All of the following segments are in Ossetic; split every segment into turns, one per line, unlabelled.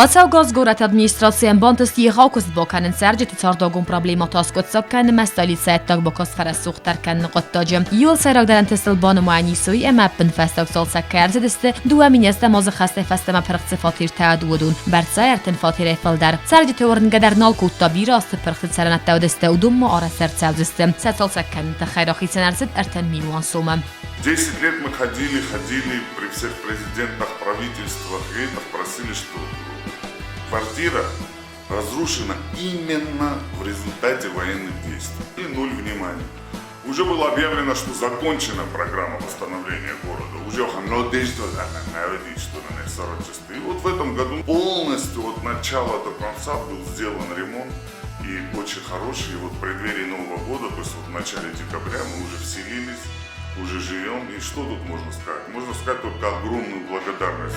Ацӕугӕ аз горӕты администрацийӕн бантыст егъау куыст бакӕнын цӕрджыты цардуагон проблемӕтӕ аскъуыддзаг кӕнынмӕ столицӕйы ӕддаг бакаст фӕрӕсугъддӕр кӕныны хъуыддаджы. Иуыл сӕйрагдӕр ӕнтыстыл банымайӕн ис уый, ӕмӕ ӕппынфӕстаг цалцӕг кӕй ӕрцыдысты, 2 000 азы хӕстӕй фӕстӕмӕ пырх цы фатертӕ уыд, уыдон. Бӕрцӕй 30 фатерӕй фылдӕр. Цӕрджыты уырнгӕ дӕр нал кодта, бирӕ азты пырхты цӕрӕнӕттӕ уыдысты, уыдонмӕ арӕзт ӕрцӕудзысты. Сӕ цалцӕг кӕныны тыххӕй рахицӕн ӕрцыд 30 милуан сомы.
10 лет мы ходили, ходили при всех президентах, правительствах, и просили, что квартира разрушена именно в результате военных действий. И нуль внимания. Уже было объявлено, что закончена программа восстановления города. Уже что И вот в этом году полностью от начала до конца был сделан ремонт и очень хороший. И вот в преддверии Нового года, то есть вот в начале декабря мы уже вселились, уже живем. И что тут можно сказать? Можно сказать только огромную благодарность.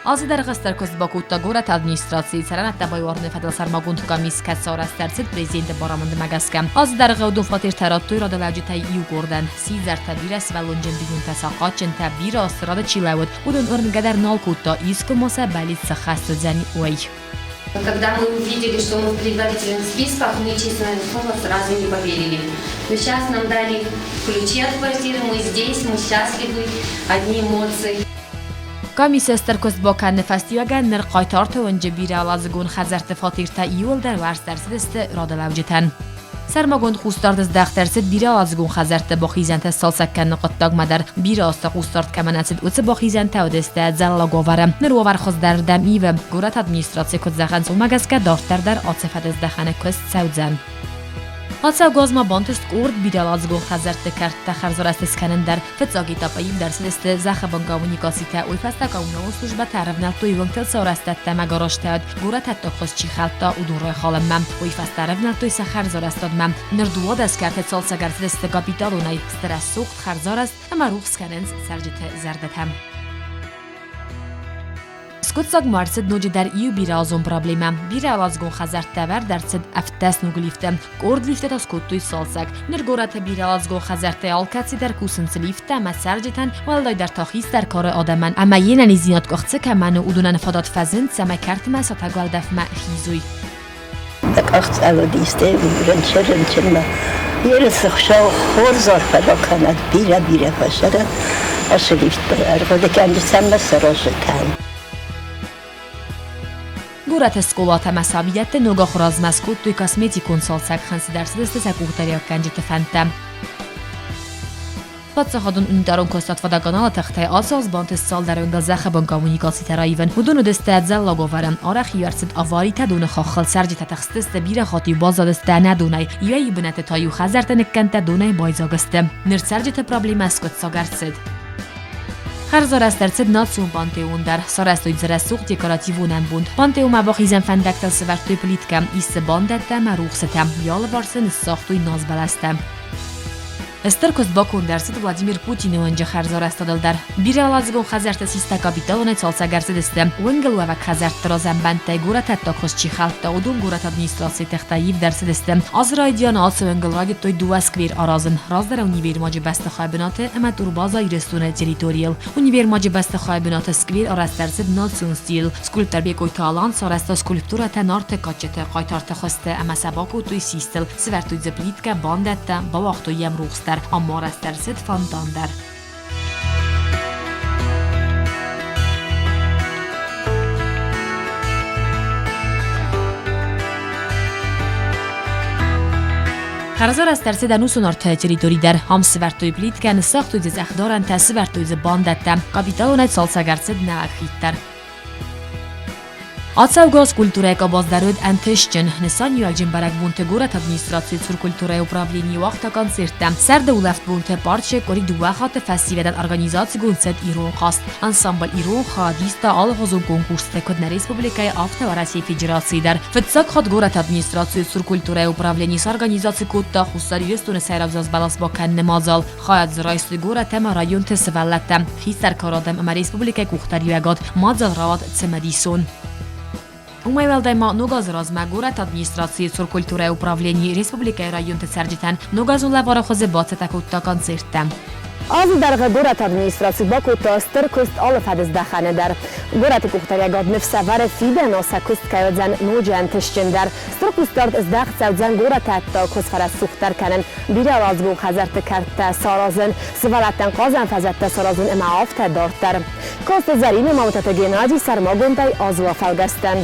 Азы дӕргъы стыр куыст бакодта горӕты администрацийы цӕрӕнӕттӕ байуарыны фӕдыл сӕрмагонд къамис, кӕцы арӕзт ӕрцыд президенты барамындмӕ гӕсгӕ. Азы дӕргъы уыдон фатертӕ радтой радылӕуджытӕй иу къордӕн. Сидзӕртӕ, бирӕсывӕллонджын бинонтӕ, сахъатджынтӕ, бирӕ азты рады чи лӕууыд, уыдон уырнгӕ дӕр нал кодта, искуы ма сӕ бӕллиц сӕххӕст уыдзӕни, уый.
Когда мы увидели, что мы в предварительных списках, мы, честное слово, сразу не поверили. Но сейчас нам дали ключи от квартиры, мы здесь, мы счастливы, одни эмоции.
Къамисы стыр куыст бакӕныны фӕстиуӕгӕн ныр Хъайтарты уынджы бирӕуӕладзыгон хӕдзӕртты фатертӕ иууылдӕр уӕрст ӕрцыдысты радылӕуджытӕн. Сӕрмагонд хъусдард здӕхт ӕрцыд бирӕуӕладзыгон хӕдзӕртты бахизӕнтӕ сцалцӕг кӕныны хъуыддагмӕ дӕр. Бирӕ азты хъусдард кӕмӕн ӕрцыд, уыцы бахизӕнтӕ уыдысты ӕдзӕллаг уавӕры. Ныр уавӕр хуыздӕрырдӕм ивы. Горӕты администрацийы куыд зӕгъынц, уымӕ гӕсгӕ дарддӕр дӕр ацы фӕдыздӕхӕны куыст цӕудзӕн. Ацӕугӕ аз ма бантыст къорд бирӕуӕладзыгон хӕдзӕртты кӕрттӕ хӕрзарӕзт скӕнын дӕр. Фыццаг этапы ивд ӕрцыдысты зӕххы коммуникацитӕ, уый фӕстӕ коммуналон службӕтӕ ӕрӕвнӕлдтой уынгтыл цы арӕзтӕдтӕ ӕмӕ гаражтӕ уыд, горӕтӕддагхуыз чи хӕлдта, уыдон райхалынмӕ. Уый фӕстӕ ӕрӕвнӕлдтой сӕ хӕрзарӕзтадмӕ. Ныр 12 кӕрты цалцӕг ӕрцыдысты капиталонӕй, сты рӕсугъд, хӕрзарӕзт ӕмӕ рухс кӕнынц цӕрджыты зӕрдӕтӕ. Скъуыддзаг ма ӕрцыд ноджыдӕр иу бирӕазон проблемӕ. Бирӕуӕладзыгон хӕдзӕрттӕ ӕвӕрд ӕрцыд 17 ног лифты. Къорд лифтӕ та скодтой цалцӕг. Ныр горӕты бирӕуӕладзыгон хӕдзӕрттӕй алкӕцыдӕр кусынц лифттӕ ӕмӕ цӕрджытӕн, уӕлдайдӕр та хистӕр кары адӕмӕн ӕмӕ йе нӕниздзинад къуыхцы кӕмӕн у, уыдонӕн фадат фӕзынд, цӕмӕй кӕртмӕ сатӕг уӕлдӕфмӕ хизой.
Къахцъӕл уыдисты рынчын-рынчынмӕ. Ерысы Хуыцау хорз арфӕ бакӕнӕд, бирӕ-бирӕ фӕцӕрӕд, ацы лифттӕ ӕрхъуыды кӕнджытӕн мӕ саразджытӕн.
Горӕты скъолатӕ ӕмӕ сабидӕтты ног ахуыразмӕ скодтой косметикон цалцӕг, хынцыд ӕрцыдысты сӕ къухдариуӕггӕнджыты фӕндтӕ. Паддзахадон унитарон куыстуат Водоканал-ы тыхтӕй ацы аз бантыст цалдӕр уынгыл зӕххы коммуникацитӕ раивын. Уыдон уыдысты ӕдзӕллаг уавӕры. Арӕх-иу ӕрцыд аваритӕ доны хаххыл, цӕрджытӕ тыхстысты, бирӕ хатт-иу баззадысты ӕнӕ донӕй. Иуӕй-иу бынӕтты та-иу хӕдзӕртты ныккӕндтӕ донӕй байдзаг сты. Ныр цӕрджыты проблемӕ скъуыддзаг ӕрцыд. Хӕрзарӕзт ӕрцыд национ пантеон дӕр. Сарӕзтой дзы рӕсугъд декоративон ӕмбонд. Пантеонмӕ бахизӕн фӕндӕгтыл сӕвӕрдтой плиткӕ, ис дзы бандӕттӕ ӕмӕ рухсытӕ. Йӕ алыварс ын ныссагътой назбӕлӕстӕ. Стыр куыст баконд ӕрцыд Владимир Путины уынджы хӕрзарӕзтадыл дӕр. Бирӕуӕладзыгон хӕдзӕрттӕ систа капиталонӕй цалцӕг ӕрцыдысты. Уынгыл уӕвӕг хӕдзӕртты разӕмбӕндтӕй горӕтӕддаг хуыз чи хӕлдта, уыдон горӕты администрацийы тыхтӕй ивд ӕрцыдысты. Азы райдианы ацы уынгыл райдыдтой дыууӕ сквер аразын. Раздӕр универмаджы бӕстыхайы бынаты ӕмӕ турбаза Ирыстоны территорийыл. Универмаджы бӕстыхайы бынаты сквер арӕзт ӕрцыд национ стилыл. Скульптор Бекъойты Алан сарӕзта скульптурӕтӕ Нарты кадджыты хъайтарты хуызты ӕмӕ сӕ бакодтой систыл. Сӕвӕрдтой дзы плиткӕ, бандӕттӕ, бауагътой йӕм рухс дӕр, ам арӕзт ӕрцыд фонтан дӕр. Хӕрзарӕзт ӕрцыд ӕнусон артӕйы территори дӕр. Ам сӕвӕрдтой плиткӕ, ныссагътой дзы цъӕхдарӕнтӕ, сӕвӕрдтой дзы бандӕттӕ. Капиталонӕй цалцӕг ӕрцыд нӕуӕг хид дӕр. Ацӕугӕ аз культурӕйы къабаз дӕр уыд ӕнтыстджын. Нысаниуӕгджын бӕрӕгбонты горӕты администрацийы цур культурӕйы управленийы уагъта концерттӕ. Сӕрды улӕфтбонты парчы къуыри дыууӕ хатты фӕсивӕдӕн организацигонд цыд ирон хъазт. Ансамбль «Ирон хаадиста» алыгъуызон конкурсты куыд нӕ республикӕйы, афтӕ Уӕрӕсейы Федерацийы дӕр. Фыццаг хатт горӕты администрацийы цур культурӕйы управлени сорганизаци кодта Хуссар Ирыстоны сӕйраг зазбӕлас бакӕныны мадзал. Хайад дзы райстой горӕт ӕмӕ районты сывӕллӕттӕ, хистӕр кары адӕм ӕмӕ республикӕйы къухдариуӕгад. Мадзал рауад цымыдисон. Уымӕй уӕлдай ма Ног азы размӕ горӕты администрацийы цур культурӕйы управленийы республикӕйы районты цӕрджытӕн ногазон лӕвары хуызы бацӕттӕ кодта концерттӕ. Азы дӕргъы горӕты администраци бакодта стыр куыст алы фӕдыздӕхӕны дӕр. Горӕты къухдариӕгад ныфс ӕвӕры, фидӕны сӕ куыст кӕй уыдзӕн ноджы ӕнтыстджындӕр. Стыр хъусдард здӕхт цӕудзӕн горӕты ӕддаг хуыз фӕрӕсугъддӕр кӕнын, бирӕуӕладзыгон хӕдзӕртты кӕрттӕ саразын, сывӕллӕттӕн хъазӕн фӕзӕттӕ саразын ӕмӕ афтӕ дарддӕр. Коцты Зӕринӕ Мамытаты Геннадий сӕрмагондӕй азы фӕлгӕстӕн.